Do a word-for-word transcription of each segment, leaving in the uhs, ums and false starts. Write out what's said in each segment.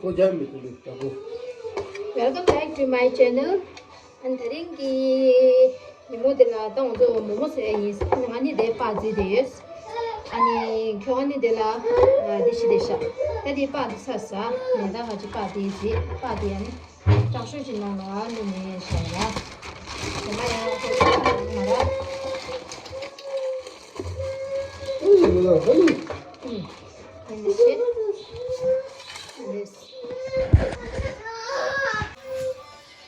ཁོ་རྒྱག་མི་ཐུབ་པའི་ལྟ་བུ། Welcome back to my channel. ཨ་ནི་དེ་རིང་གི་ཉིན་མོ་འདི་ལ་ད་ང་ཚོ་མོག་མོག་བཟོ་ཡ་ཡིན། ཨ་ནི་ང་ནི་དེ་པག་བརྫིས་ཏེ་ཡོད། ཨ་ནི་ཁྱོད་ཨ་ནི་དེ་ལ་ཨ་འདི་ཞིག་དེ་བཞག་ད་དེ་པག་འདི་ཚར་ཟ། མེ་ད་ང་ཅི་པག་དེ་བརྫིས། པག་དེ་ཨ་ནི་དྲག་ཤོས་ཅིག་ནང་ལ་བླུགས་ནས་བཞག་ཡ། དེ་མ་ཡང་ཁོ་ཚོ་ང་ར། ཨུ་ཡ་ལ་ཧ་ལུ། ཨུ། ཨ་ནི་ཤེས། ཨ་ནི།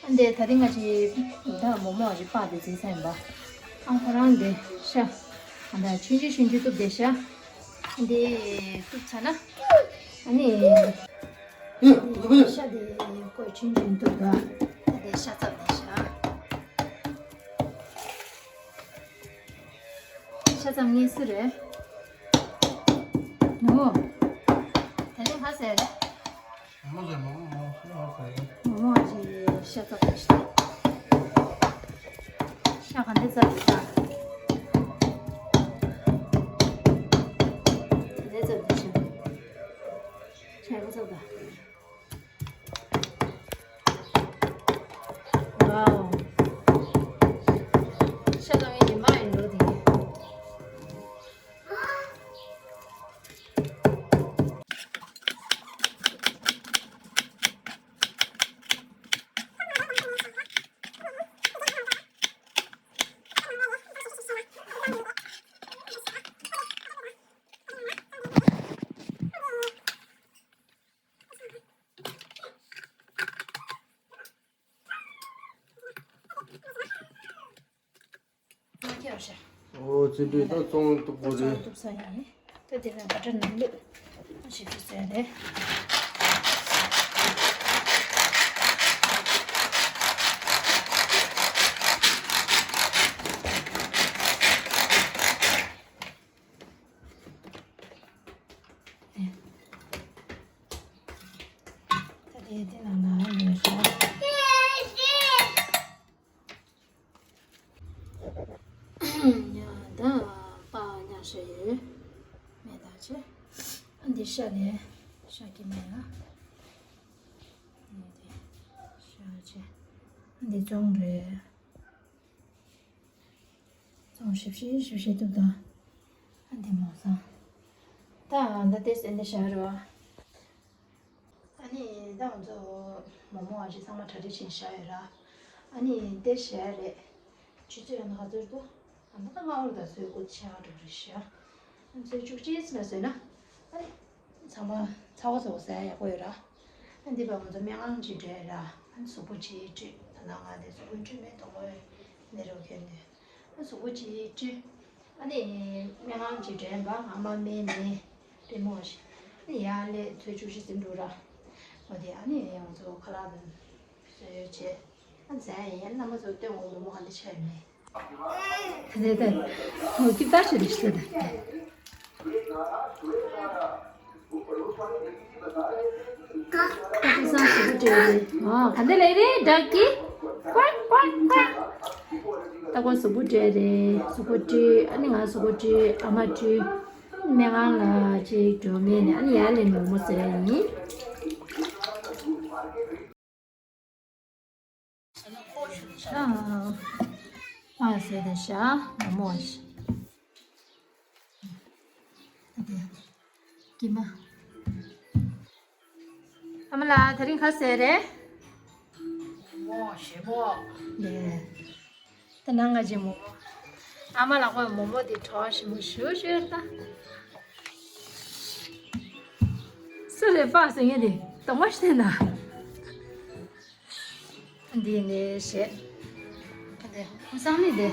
ཨ་འདི་ད་རིང་ང་ཅི་ད་མོག་མོག་ཅིག་པག་དེ་བརྫིས་ས་ཡིན་པ། ཨ་ཁོ་རང་འདི་ཤ། ཨ་ད་ཆུང་ཆུང་ཆུང་ཆུང་གཏུབ་དེ་ཤ། ཨ་འདི་གཏུབ་ཚར་ན། ཨ་ནི། ཤ་དེ་ཀོ་ཆུང་ཆུང་གཏུབ་ད། ཨ་འདི་ཤ་ཚབ་དེ་ཤ། ཤ་ཚབ་ངེས་སུ་རེད། ནུ། ད་རིང་ཧ་ཟེར་རེད། མོག་མོག་ཟེར། མོག་མོག་མོག་ཤ་ཟེར། མོག་མོག་ཅིག་ཤ་ཚ་པོ་ཞིག་ཤ་ག་འདྲ་ཚ་པོ་ཚ། ག་འདྲ་ཚ་པོ་ཤ། ཤ་ག་ཚ་པོ། ཝའོ། ཤ་ཚ་ངའི་ཉི་མ་ཡིན་འགྲོ་དེ། ཨོ་ཙི་འདྲའི་ད་བཙོང་སྟུག་པོ་རེད། བཙོང་སྟུག་ས་ཡིན། ད་དེ་ནས་བ་ཏྲ་ནང་ལུགས་ཞིག་ཏུ་ཟེར་རེད། ད་དེ་དེ་ནང་ལ་ཡོད་ཤག་ཡ་ད་པག་ཉག་ཤ་ཡོད། མེ་ད་ཆེ། ཨ་འདི་ཤ་ལས་ཤ་ཀི་མ་ཡ། ཨ་འདི་ཤ་ཆེ། ཨ་འདི་བཙོང་རེད། བཙོང་ཞིབ་ཞིབ་ཞིབ་ཞིབ་འདུག་ད། ཨ་འདི་མོ་སང་། ད་ད་དེ་སེ་འདི་ཤ་རེད་བ། ཨ་ནི་ད་ང་ཚོ་མོག་མོག་ཨ་ཅེ་ཚང་མ་གྲ་སྒྲིག་བྱས་བཞག་ཡོད་ར། ཨ་ནི་དེ་བཞག་རེད། ཆུ་ཚོད་ཡང་ན་ག་ཚོད་འདུག་ཨ་ནི་ད་སྔ་པོ་ད་ཚོད་སྐུ་ཆེ་བ་འགྲོ་རེད་ཤག་ཨ་ཚོད་བཅུ་གཅིག་ཙམ་ལ་བཟོས་ན། ཨ་ནི་ཚང་མ་ཚ་བ་ཚ་བ་ཟ་ཡ་ཡག་པོ་ཡོད་ར། ཨ་འདི་པ་ང་ཚོ་སྨན་ཁང་ཅིག་འགྲོ་ཡ་ར། ཨ་ནི་གཟུགས་པོ་ཅིག་བཀྲུས། ད་ནང་ང་དེ་གཟུགས་པོ་བཀྲུས་མེད་དོ་མོ་ནད་རོ་ཁྱོན་ནས། ཨ་གཟུགས་པོ་ཅིག་བཀྲུས། ཨ་ནི་སྨན་ཁང་ཅིག་འགྲོ་ཡིན་པ། ཨ་མ་སྨན་ནས་རི་མོ་ཞིག་ཨ་ནི་ཡར་སླེབས་ཚོད་བཅུ་བཞི་ཟིན་འགྲོ་ར། འོ་དེ་ཨ་ནི་ང་ཚོ་ཁ་ལག་དང་བཟོས་བྱས། ཨ་ནི་ཟ་ཡ་ཡིན། རྣམ་པ་ཚོ་སྟོན་འོང་། མོག་མོག་ག་འདྲ་ཆགས་ཡོད་མེད། དེ་དེ་དེ། ཨོ་ཀི་ཏར་ཆེ་རེ་ཤི་དེ། ད་ཁོ་སང་གཟུགས་པོ་བཀྲུས་རེད། ཨ་ག་འདྲ་ལེགས་རེད་ཌག་ཀི། ཀུའག་ཀུའག་ཀུའག་ད་ཁོ་གཟུགས་པོ་བཀྲུས་རེད། གཟུགས་པོ་བཀྲུས། ཨ་ནི་ང་གཟུགས་པོ་བཀྲུས། ཨ་མ་བཀྲུས། སྨན་ཁང་ལ་ཅིག་འགྲོ་མེད་ནས་ཨ་ནི་ཡར་ལེན་མོག་མོག་ཟེར་ཡ་ཡིན། ཨ་ཟེར་དེ་ཤ་མོག་མོག་ཨ་ཤ། ཨ་དེ་ཀི་མ། ཨ་མ་ལགས་དེ་རིང་ག་ཟེར་རེད། མོག་མོག་ཞེ་མོག་ལེ། ད་ནང་ང་ཅི་མོག་མོག་ཨ་མ་ལགས་ཁོས་མོག་མོག་འདི་བྲོ་བ་ཞིམ་པོ་ཞུ་ཞུ་ད། སུ་རེད་པ་ཟེར་ངེས་དེ་དོག་མ་ཤེས་ན། འདི་ནས་བྱས། ཨ་དེ་ཁུ་སང་ནི་དེ།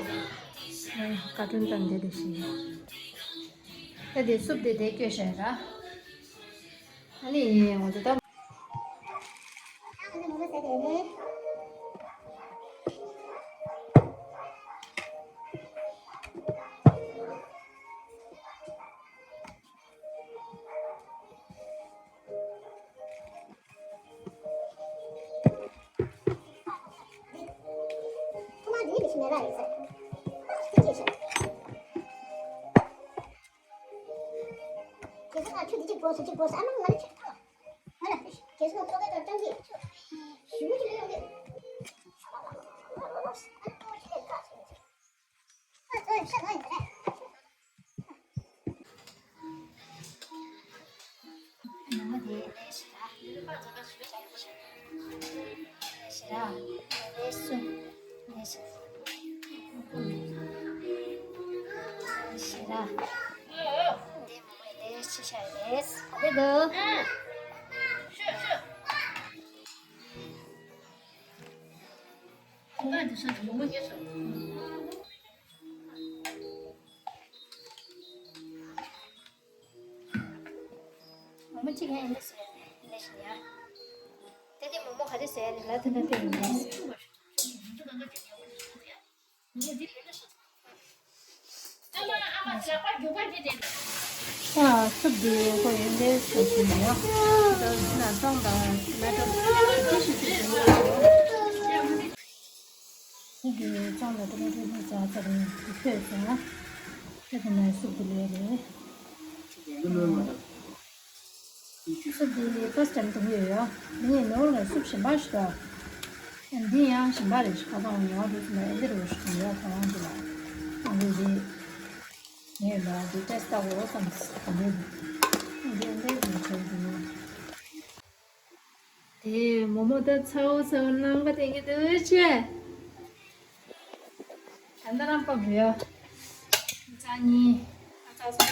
ཀ་ཀྲུན་དང་དེ་དེ་བྱས། ད་དེ་སུབ་དེ་དེ་བསྐྱོད་བྱས་ར། ཨ་ནི་ང་ཚོ་ད། ཞེ་ར། ལས་སུ། ལས་སུ། ཞེ་ར། འདི་མོ་མོའི་ལས་ཆེ་ཤ་རེད། འདི་འདུག་མོ་མོ་གཅིག་ཡང་ཨེ་འདྲ་བཟོས་ནས་ཨེ་འདྲ་བཞིན་ཡ། དེ་དེ་མོ་མོ་ག་རེ་བཟོས་ཡ་རེད་ལ་དེ་འདྲ་དེ་ཡིན་ནས། ཨ་སུབ་དེ་ཁོ་ཡོན་ཏན་བཟོ་བཞིན་ཡ། ད་ན་ཙང་དང་ཏོ་མ་ཏོ་ཅི་ཞིག་ཅིག་བཟོས་ཡོད། ཁོ་གི་ཙང་ལ་ཏོ་མ་ཏོ་ནི་ཙག་ཙག་རེད་ཐོས་སོང་ང་། དེ་ག་ནས་སུབ་དེ་ལས་རེད། སུབ་འདི་first time འཐུང་གི་ཡོད། འདི་ནི་ནོར་ལ་སུབ་གཞན་པ་ཞིག་འདུག་འདི་ཡང་གཞན་པ་རེད། ཁ་པར་ཡོང་བ་འདུག་ཟེར་ན་ཨེ་འདིར་འོ་ཞིག་ཡོད། ཁ་པར་འདི་ལ་འདི་འདི་ངས་ལ་འདི་ཏེས་ལྟ་འོ་བསམ་འདི་འདི་འདི་འདི་འདི་མོ་མོ་ད་ཚ་བོ་ཚ་བོ་ནང་པ་དེ་གི་འདུག་ཅེ། ད་ལྟ་རང་པ་བུ་ཡ། ཙ་ནི། ཨ་ཙ་སོ།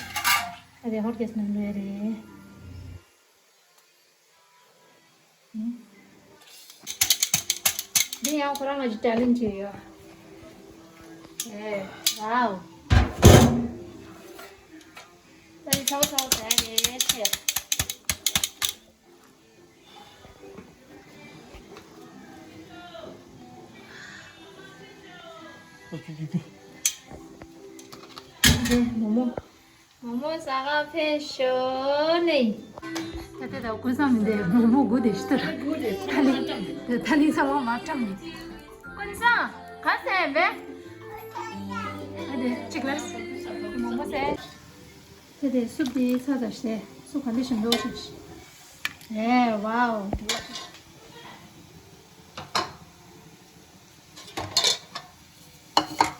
ཨ་དེ་ཧོར་གེ་སི་ནང་ལོས་རེད། འདི་ཡང་ཁོ་རང་ང་ཅི་ཊེ་ལེན་ཊི་ཡོད། ཨེ། ཝའོ། ད་རེས་ཚ་བོ་ཚ་བོ་ཟ་རེད་ཅེ། འདི་མོ་མོ། མོ་མོ་ཟ་ག་ཕེབས་ཤོག་ནི། ད་ལྟ་ད་ཀུན་བཟང་མི་འདུག་མོ་མོ་སྒུག་བསྡད་ཤི་ཐུར། ཐ་ལི། ད་ཐ་ལི་ཚ་བོ་མ་བཀྲམ་ནི། ཀུན་བཟང་ག་ཟེ་བས། ཨ་དེ་གཅིག་ལ། མོ་མོ་ཟེ། ད་དེ་སུབ་དེ་ཚ་ཚ་ཞིག་སུབ་ག་འདི་ཞིམ་འདུག་ཞིག་ཨེ་ཝའོ།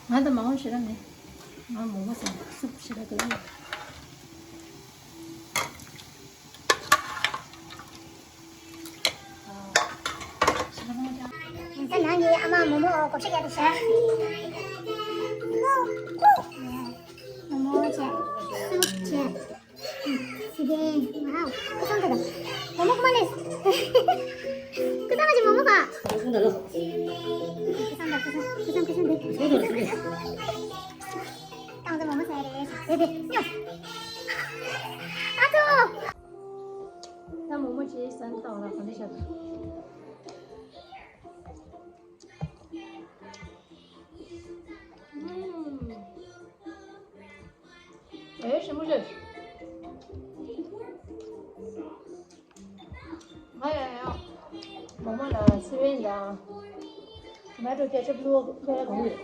ང་ད་མང་བོ་ཞེ་དྲག་མེད། ང་མོག་མོག་ཟ་སུབ་ཞེ་དྲག་དགའ་གི་ཡོད། ད་ནང་གི་ཨ་མ་མོག་མོག་བགོ་བཤའ་རྒྱག་འདུག་ཤག་མོག་མོག་བྱས། སུབ་བྱས། སི་ཏན། ཝའོ། ཀུ་སང་ད་ད། མོག་མོག་མ་ལས། ཀུ་སང་ལ་ཅི་མོག་མོག་ག་ཀུ་སང་ད་ཀུ་སང་ཀུ་སང་ཀུ་སང་ཀུ་སང་དེ། ཏང་ད་མོག་མོག་ཟ་རེད། དེ་དེ་ཉོ། ཨ་ཏོ། ད་མོག་མོག་ཅི་ཟ་ན་ཏང་ལ་ག་འདྲ་བྱ། ཨེ་ཞིམ་པོ་རེད། ང་ཡང་ཡང་མོག་མོག་ལ་སི་པན་དང་ཊོ་མ་ཊོ་ཀེ་ཅབ་བླུགས་པ་གང་རེད།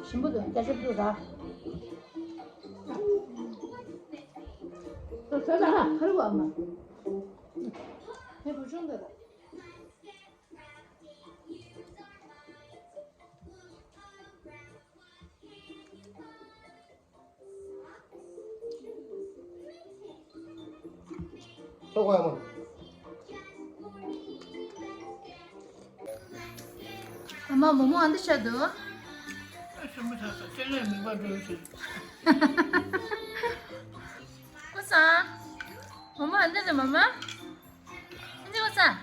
ཞིམ་པོ་འདུག་ཀེ་ཅབ་བླུགས་ར། ཁ་རུ་བ་མ། ཧེ་བུ་ཆུང་འདི་ལ། ཨ་མ་མོག་མོག་ཨ་འདི་ཆགས་འདུག་ཞིམ་པོ་ཆགས་སོང་། ལྕེ་ལས་མིད་པ་འགྲོ་ཟེར། ཀུན་བཟང་། མོག་མོག་ཨ་འདི་རེད་མ་མ། ཨ་འདི་ཀུན་བཟང་།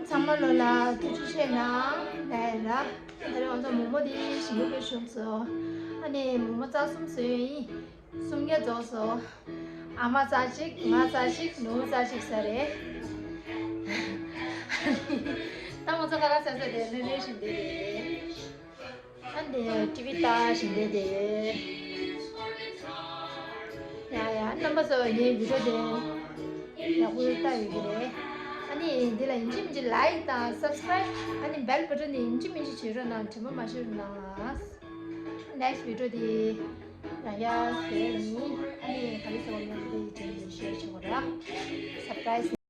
ཚང་མ་ལོ་ལ་ཐུགས་རྗེ་ཆེ་གནང་ལ་ཡིན་ལ། ད་རེས་ང་ཚོ་མོག་མོག་འདི་ཞིམ་པོ་དཔེ་བྱུང་སོང་། ཨ་ནི་མོག་མོག་རྩ་གསུམ་བཟོས་ཡིན། སུམ་བརྒྱ་རྫོགས་སོང་། ཨ་མ་རྩ་གཅིག་ང་རྩ་གཅིག་ནུ་བོ་རྩ་གཅིག་ཟ་རེད། ད་ང་ཚོ་ག་རེ་ཟ་ཟ་དེ་ལྷོད་ལྷོད་བཞིན་བསྡད་རེད། ཨ་འདི་ཊི་ཝི་ལྟ་བཞིན་བསྡད་དེ། ཡ་ཡ་རྣམ་པ་ཚོ་ངའི་བི་ཌིའོ་དེ་ཡག་པོ་ལྟ་ཡོད་ཀྱི་རེད། ཨ་ནི་འདི་ལ་ཡིན་གཅིག་མིན་གཅིག་ལའིཀ་དང་སབ་སི་ཀི་རའིབ། ཨ་ནི་བེལ་བྷ་ཊན་དེ་ཡིན་གཅིག་མིན་གཅིག་བྱེད་རོགས་གནང་། དྲན་པ་མ་བརྗེད་རོགས་གནང་ལ། ནེག་སི་ཊི་བི་ཌིའོ་དེ་ཡང་བསྐྱར་ཟེར་ཡིན། ཨ་ནི་ག་རེ་ཟེར་བ་ཡོད་དེ་དྲན་པ་ཤེར་བྱེད་དགོས་ར། སབ་སི་ཀི་རའིབ།